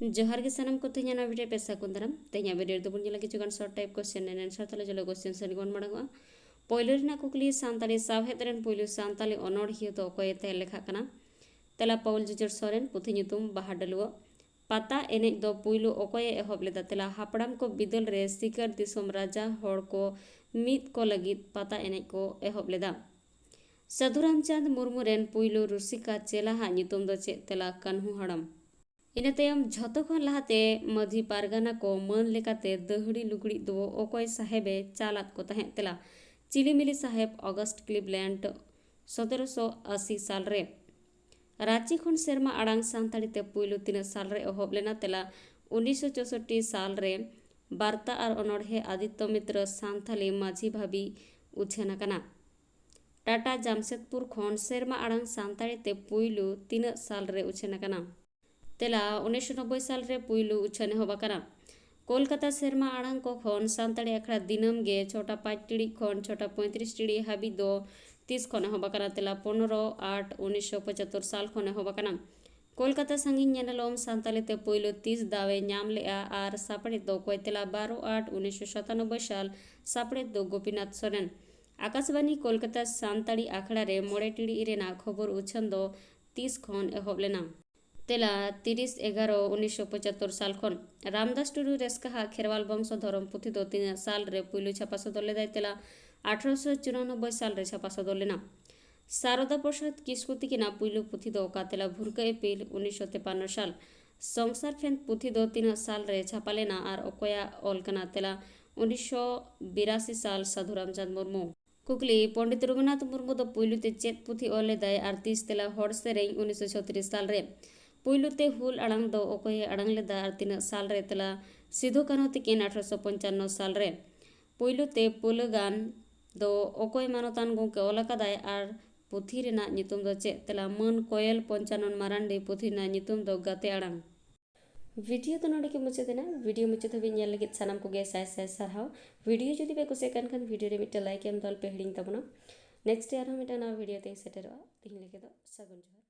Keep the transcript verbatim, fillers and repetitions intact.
ᱡᱚᱦᱟᱨ ᱜᱮ ᱥᱟᱱᱟᱢ ᱠᱚ, ᱛᱮᱦᱮᱧᱟᱜ ᱱᱚᱣᱟ video ᱯᱮ ᱥᱟᱹᱜᱩᱱ ᱫᱟᱨᱟᱢ᱾ ᱛᱮᱦᱮᱧᱟᱜ video ᱨᱮᱫᱚ ᱵᱚᱱ ᱧᱮᱞᱟ ᱠᱤᱪᱷᱩᱜᱟᱱ short type question and answer᱾ ᱛᱟᱦᱞᱮ ᱪᱚᱞᱚ question ᱥᱮᱫ ᱜᱮᱵᱚᱱ ᱢᱟᱲᱟᱝᱚᱜᱼᱟ᱾ ᱯᱳᱭᱞᱳ ᱨᱮᱱᱟᱜ ᱠᱩᱠᱞᱤ, ᱥᱟᱱᱛᱟᱲᱤ ᱥᱟᱶᱦᱮᱫ ᱨᱮᱱ ᱯᱩᱭᱞᱩ ᱥᱟᱱᱛᱟᱲᱤ ᱚᱱᱚᱬᱦᱤᱭᱟᱹ ᱫᱚ ᱚᱠᱚᱭᱮ ᱛᱟᱦᱮᱸ ᱞᱮᱠᱷᱟᱜ ᱠᱟᱱᱟ? ᱛᱮᱞᱟ, ᱯᱟᱹᱣᱩᱞ ᱡᱩᱡᱷᱟᱹᱨ ᱥᱚᱨᱮᱱ᱾ ᱯᱩᱛᱷᱤ ᱧᱩᱛᱩᱢ, ᱵᱟᱦᱟ ᱰᱟᱹᱞᱩᱣᱟᱹ᱾ ᱯᱟᱛᱟ ᱮᱱᱮᱡ ᱫᱚ ᱯᱩᱭᱞᱩ ᱚᱠᱚᱭᱮ ᱮᱦᱚᱵ ᱞᱮᱫᱟ? ᱛᱮᱞᱟ, ᱦᱟᱯᱲᱟᱢ ᱠᱚ ᱵᱤᱫᱟᱹᱞ ᱨᱮ ᱥᱤᱠᱟᱹᱨ ᱫᱤᱥᱚᱢ ᱨᱟᱡᱟ ᱦᱚᱲ ᱠᱚ ᱢᱤᱫ ᱠᱚ ᱞᱟᱹᱜᱤᱫ ᱯᱟᱛᱟ ᱮᱱᱮᱡ ᱠᱚ ᱮᱦᱚᱵ ᱞᱮᱫᱟ᱾ ᱥᱟᱹᱫᱷᱩ ᱨᱟᱢᱪᱟᱸᱫᱽ ᱢᱩᱨᱢᱩ ᱨᱮᱱ ᱯᱩᱭᱞᱩ ᱨᱩᱥᱤᱠᱟ ᱪᱮᱞᱟ ᱦᱟᱜ ᱧᱩᱛᱩᱢ ᱫᱚ ᱪᱮᱫ? ᱛᱮᱞᱟ, ᱠᱟᱹᱱᱦᱩ ᱦᱟᱲᱟᱢ᱾ ᱤᱱᱟᱹ ᱛᱟᱭᱚᱢ ᱡᱷᱚᱛᱚ ᱠᱷᱚᱱ ᱞᱟᱦᱟᱛᱮ ᱢᱟᱹᱡᱷᱤ ᱯᱟᱨᱜᱟᱱᱟ ᱠᱚ ᱢᱟᱹᱱ ᱞᱮᱠᱟᱛᱮ ᱫᱟᱹᱦᱲᱤ ᱞᱩᱜᱽᱲᱤᱡ ᱫᱚ ᱚᱠᱚᱭ ᱥᱟᱦᱮᱵᱮ ᱪᱟᱞ ᱟᱫ ᱠᱚ ᱛᱟᱦᱮᱸᱫ? ᱛᱮᱞᱟ, ᱪᱤᱞᱤᱢᱤᱞᱤ ᱥᱟᱦᱮᱵ, ᱚᱜᱚᱥᱴ ᱠᱞᱤᱵᱞᱮᱱᱰ, ᱥᱚᱛᱮᱨᱚᱥᱚ ᱟᱥᱤ ᱥᱟᱞ ᱨᱮ᱾ ᱨᱟᱸᱪᱤ ᱠᱷᱚᱱ ᱥᱮᱨᱢᱟ ᱟᱲᱟᱝ ᱥᱟᱱᱛᱟᱲᱤ ᱛᱮ ᱯᱩᱭᱞᱩ ᱛᱤᱱᱟᱹᱜ ᱥᱟᱞ ᱨᱮ ᱮᱦᱚᱵ ᱞᱮᱱᱟ? ᱛᱮᱞᱟ, ᱩᱱᱤᱥᱥᱚ ᱪᱳᱥᱳᱴᱴᱤ ᱥᱟᱞ ᱨᱮ᱾ ᱵᱟᱨᱛᱟ ᱟᱨ ᱚᱱᱚᱬᱦᱮ ᱟᱫᱤᱛᱛᱚ ᱢᱤᱛᱨᱚ ᱥᱟᱱᱛᱷᱟᱞᱤ ᱢᱟᱹᱡᱷᱤ ᱵᱷᱟᱵᱤ ᱩᱪᱷᱟᱹᱱ ᱟᱠᱟᱱᱟ᱾ ᱴᱟᱴᱟ ᱡᱟᱢᱥᱮᱫᱽᱯᱩᱨ ᱠᱷᱚᱱ ᱥᱮᱨᱢᱟ ᱟᱲᱟᱝ ᱥᱟᱱᱛᱟᱲᱤ ᱛᱮ ᱯᱩᱭᱞᱩ ᱛᱤᱱᱟᱹᱜ ᱥᱟᱞ ᱨᱮ ᱩᱪᱷᱟᱹᱱ ᱟᱠᱟᱱᱟ? ᱛᱮᱞᱟ, ᱩᱱᱤᱥᱥᱚ ᱱᱚᱵᱵᱳᱭ ᱥᱟᱞ ᱨᱮ ᱯᱩᱭᱞᱩ ᱩᱪᱷᱟᱹᱱ ᱮᱦᱚᱵ ᱟᱠᱟᱱᱟ᱾ ᱠᱳᱞᱠᱟᱛᱟ ᱥᱮᱨᱢᱟ ᱟᱲᱟᱝ ᱠᱚ ᱠᱷᱚᱱ ᱥᱟᱱᱛᱟᱲᱤ ᱟᱠᱷᱲᱟ ᱫᱤᱱᱟᱹᱢ ᱜᱮ ᱪᱷᱚᱴᱟ ᱯᱟᱸᱪ ᱴᱤᱲᱤᱡ ᱠᱷᱚᱱ ᱪᱷᱚᱴᱟ ᱯᱚᱸᱭᱛᱨᱤᱥ ᱴᱤᱲᱤᱡ ᱦᱟᱹᱵᱤᱡ ᱫᱚ ᱛᱤᱥ ᱠᱷᱚᱱ ᱮᱦᱚᱵ ᱟᱠᱟᱱᱟ? ᱛᱮᱞᱟ, ᱯᱚᱱᱨᱚ ᱟᱴ ᱩᱱᱤᱥᱥᱚ ᱯᱚᱸᱪᱟᱛᱛᱳᱨ ᱥᱟᱞ ᱠᱷᱚᱱ ᱮᱦᱚᱵ ᱟᱠᱟᱱᱟ᱾ ᱠᱳᱞᱠᱟᱛᱟ ᱥᱟᱺᱜᱤᱧ ᱧᱮᱱᱮᱞᱚᱢ ᱥᱟᱱᱛᱟᱲᱤ ᱛᱮ ᱯᱩᱭᱞᱩ ᱛᱤᱥ ᱫᱟᱣ ᱮ ᱧᱟᱢ ᱞᱮᱜᱼᱟ ᱟᱨ ᱥᱟᱯᱲᱮᱫ ᱫᱚ ᱚᱠᱚᱭ? ᱛᱮᱞᱟ, ᱵᱟᱨᱚ ᱟᱴ ᱩᱱᱤᱥᱥᱚ ᱥᱟᱛᱟᱱᱚᱵᱵᱳᱭ ᱥᱟᱞ, ᱥᱟᱯᱲᱮᱫ ᱫᱚ ᱜᱳᱯᱤᱱᱟᱛᱷ ᱥᱚᱨᱮᱱ᱾ ᱟᱠᱟᱥᱵᱟᱱᱤ ᱠᱳᱞᱠᱟᱛᱟ ᱥᱟᱱᱛᱟᱲᱤ ᱟᱠᱷᱲᱟ ᱨᱮ ᱢᱚᱬᱮ ᱴᱤᱲᱤᱡ ᱨᱮᱱᱟᱜ ᱠᱷᱚᱵᱚᱨ ᱩᱪᱷᱟᱹᱱ ᱫᱚ ᱛᱤᱥ ᱠᱷᱚᱱ ᱮᱦᱚᱵ ᱞᱮᱱᱟ? ᱛᱮᱞᱟ, ᱛᱤᱨᱤᱥ ᱮᱜᱟᱨᱚ ᱩᱱᱤᱥᱥᱚ ᱯᱚᱸᱪᱟᱛᱛᱳᱨ ᱥᱟᱞ ᱠᱷᱚᱱ᱾ ᱨᱟᱢᱫᱟᱥ ᱴᱩᱰᱩ ᱨᱮᱥᱠᱟᱦᱟᱜ ᱠᱷᱮᱨᱣᱟᱞ ᱵᱚᱝᱥᱚ ᱫᱷᱚᱨᱚᱢ ᱯᱩᱛᱷᱤ ᱫᱚ ᱛᱤᱱᱟᱹᱜ ᱥᱟᱞ ᱨᱮ ᱯᱩᱭᱞᱩ ᱪᱷᱟᱯᱟ ᱥᱚᱫᱚᱨ ᱞᱮᱫᱟᱭ? ᱛᱮᱞᱟ, ᱟᱴᱷᱨᱚᱥᱚ ᱪᱩᱨᱟᱱᱚᱵᱵᱳᱭ ᱥᱟᱞ ᱨᱮ ᱪᱷᱟᱯᱟ ᱥᱚᱫᱚᱨ ᱞᱮᱱᱟ᱾ ᱥᱟᱨᱚᱫᱟ ᱯᱨᱚᱥᱟᱫᱽ ᱠᱤᱥᱠᱩ ᱛᱤᱠᱤᱱᱟᱜ ᱯᱩᱭᱞᱩ ᱯᱩᱛᱷᱤ ᱫᱚ ᱚᱠᱟ? ᱛᱮᱞᱟ, ᱵᱷᱩᱨᱠᱟᱹ ᱤᱯᱤᱞ, ᱩᱱᱤᱥᱥᱚ ᱛᱮᱯᱟᱱᱱᱚ ᱥᱟᱞ᱾ ᱥᱚᱝᱥᱟᱨ ᱯᱷᱮᱸᱫᱽ ᱯᱩᱛᱷᱤ ᱫᱚ ᱛᱤᱱᱟᱹᱜ ᱥᱟᱞ ᱨᱮ ᱪᱷᱟᱯᱟ ᱞᱮᱱᱟ ᱟᱨ ᱚᱠᱚᱭᱟᱜ ᱚᱞ ᱠᱟᱱᱟ? ᱛᱮᱞᱟ, ᱩᱱᱤᱥᱥᱚ ᱵᱤᱨᱟᱥᱤ ᱥᱟᱞ, ᱥᱟᱹᱫᱷᱩ ᱨᱟᱢᱪᱟᱸᱫᱽ ᱢᱩᱨᱢᱩ᱾ ᱠᱩᱠᱞᱤ, ᱯᱚᱸᱰᱤᱛ ᱨᱚᱜᱷᱩᱱᱟᱛᱷ ᱢᱩᱨᱢᱩ ᱫᱚ ᱯᱩᱭᱞᱩ ᱛᱮ ᱪᱮᱫ ᱯᱩᱛᱷᱤ ᱚᱞ ᱞᱮᱫᱟᱭ ᱟᱨ ᱛᱤᱥ? ᱛᱮᱞᱟ, ᱦᱚᱲ ᱥᱮᱨᱮᱧ, ᱩᱱᱤᱥᱥᱚ ᱪᱷᱚᱛᱨᱤᱥ ᱥᱟᱞ ᱨᱮ᱾ ᱯᱩᱭᱞᱩ ᱛᱮ ᱦᱩᱞ ᱟᱲᱟᱝ ᱫᱚ ᱚᱠᱚᱭᱮ ᱟᱲᱟᱝ ᱞᱮᱫᱟ ᱟᱨ ᱛᱤᱱᱟᱹᱜ ᱥᱟᱞ ᱨᱮ? ᱛᱮᱞᱟ, ᱥᱤᱫᱷᱩ ᱠᱟᱹᱱᱦᱩ ᱛᱤᱠᱤᱱ, ᱟᱴᱷᱨᱚᱥᱚ ᱯᱚᱧᱪᱟᱱᱱᱚ ᱥᱟᱞ ᱨᱮ᱾ ᱯᱩᱭᱞᱩ ᱛᱮ ᱯᱳᱞᱳ ᱜᱟᱱ ᱫᱚ ᱚᱠᱚᱭ ᱢᱟᱱᱚᱛᱟᱱ ᱜᱚᱢᱠᱮ ᱚᱞ ᱟᱠᱟᱫᱟᱭ ᱟᱨ ᱯᱩᱛᱷᱤ ᱨᱮᱱᱟᱜ ᱧᱩᱛᱩᱢ ᱫᱚ ᱪᱮᱫ? ᱛᱮᱞᱟ, ᱢᱟᱹᱱ ᱠᱚᱭᱮᱞ ᱯᱚᱧᱪᱟᱱᱚᱱ ᱢᱟᱨᱟᱱᱰᱤ᱾ ᱯᱩᱛᱷᱤ ᱨᱮᱱᱟᱜ ᱧᱩᱛᱩᱢ ᱫᱚ ᱜᱟᱛᱮ ᱟᱲᱟᱝ᱾ ᱵᱷᱤᱰᱤᱭᱳ ᱫᱚ ᱱᱚᱰᱮ ᱜᱮ ᱢᱩᱪᱟᱹᱫ ᱮᱱᱟ᱾ ᱵᱷᱤᱰᱤᱭᱳ ᱢᱩᱪᱟᱹᱫ ᱫᱷᱟᱹᱵᱤᱡ ᱧᱮᱞ ᱞᱟᱹᱜᱤᱫ ᱥᱟᱱᱟᱢ ᱠᱚᱜᱮ ᱥᱟᱭ ᱥᱟᱭ ᱥᱟᱨᱦᱟᱣ᱾ ᱵᱷᱤᱰᱤᱭᱳ ᱡᱩᱫᱤ ᱯᱮ ᱠᱩᱥᱤᱭᱟᱜ ᱠᱟᱱ ᱠᱷᱟᱱ ᱵᱷᱤᱰᱤᱭᱳ ᱨᱮ ᱢᱤᱫᱴᱟᱝ ᱞᱟᱭᱤᱠ ᱮᱢ ᱫᱚ ᱟᱞᱚᱯᱮ ᱦᱤᱲᱤᱧ ᱛᱟᱵᱚᱱᱟ᱾ ᱱᱮᱠᱥᱴ ᱟᱨᱦᱚᱸ ᱢᱤᱫᱴᱟᱝ ᱱᱟᱣᱟ ᱵᱷᱤᱰᱤᱭᱳ ᱛᱮᱧ ᱥᱮᱴᱮᱨᱚᱜᱼᱟ᱾ ᱛᱮᱦᱮᱧ ᱞᱟᱹᱜᱤᱫ ᱫᱚ ᱥᱟᱹᱜᱩᱱ ᱡᱚᱦᱟᱨ᱾